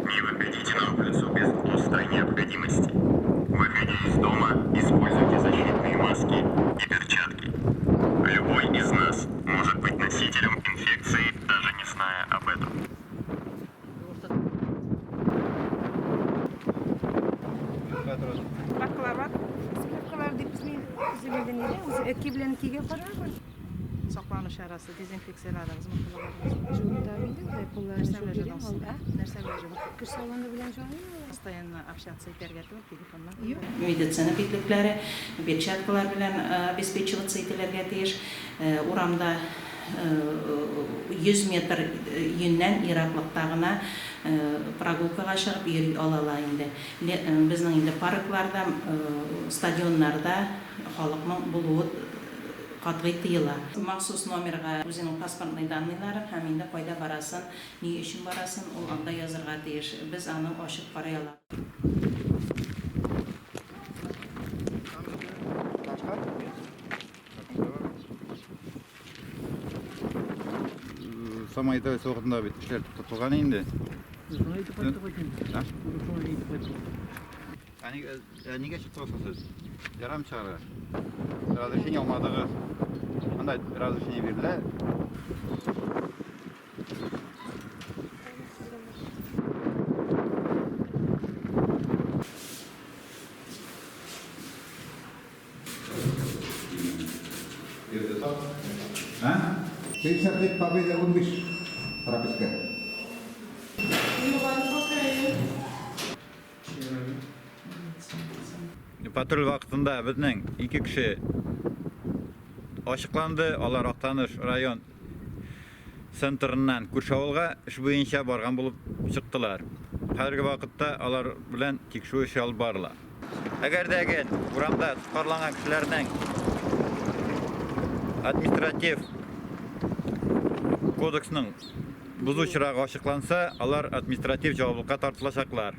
Не выходите на улицу без острой необходимости. Выходя из дома, используйте защитные маски и перчатки. Любой из нас может быть носителем инфекции, даже не зная об этом. Справкалар бар. Справкалар дип без мин үзебезнең нидә, үзе әткәй белән әнкәйгә карарбыз. Саклану чарасы, дезинфекцияләдегезме кулларыгызны? Жуында инде, болай кулларны Нәрсә жуып белән йөрим, жуасыз? а? Нәрсә белән жуасыз? Кер сабыны белән жуамын. Постоянно общаться итәргә түгел, телефоннан. Юк. Медицина битлекләре, перчаткалар белән обеспечиваться ителергә тиеш. Урамда 100 метр йөннән ераклыкта гына прогулкага чыгып йөри алала инде. Безнең инде паркларда, стадионнарда халыкның булуы катгый тыела. Махсус номерга үзенең паспортный данныйларын һәм инде кайда барасын, ни өчен барасын ул анда язырга тиеш. Без аны ачып карый алабыз. Самоизоляция вакытында бит эшләр туктатылган инде. Шуны әйтеп кайттык бит инде. А? Шуны әйтеп кайттык. Ә нигә, ә нигә чыктыгыз соң сез? Ярам чыгарга. Разрешение алмадыгыз. Анда разрешение бирделәр. А? 55 Победа 15 прописка. Патруль вакытында безнең ике кеше ачыкланды. Алар Актаныш район центрыннан күрше авылга эш буенча барган булып чыктылар. Хәзерге вакытта алар белән тикшерү эше алып барыла. Әгәр дә әгәр урамда тоткарланган кешеләрнең административ кодексның бозу очрагы ачыкланса, алар административ җаваплылыкка тартылачаклар.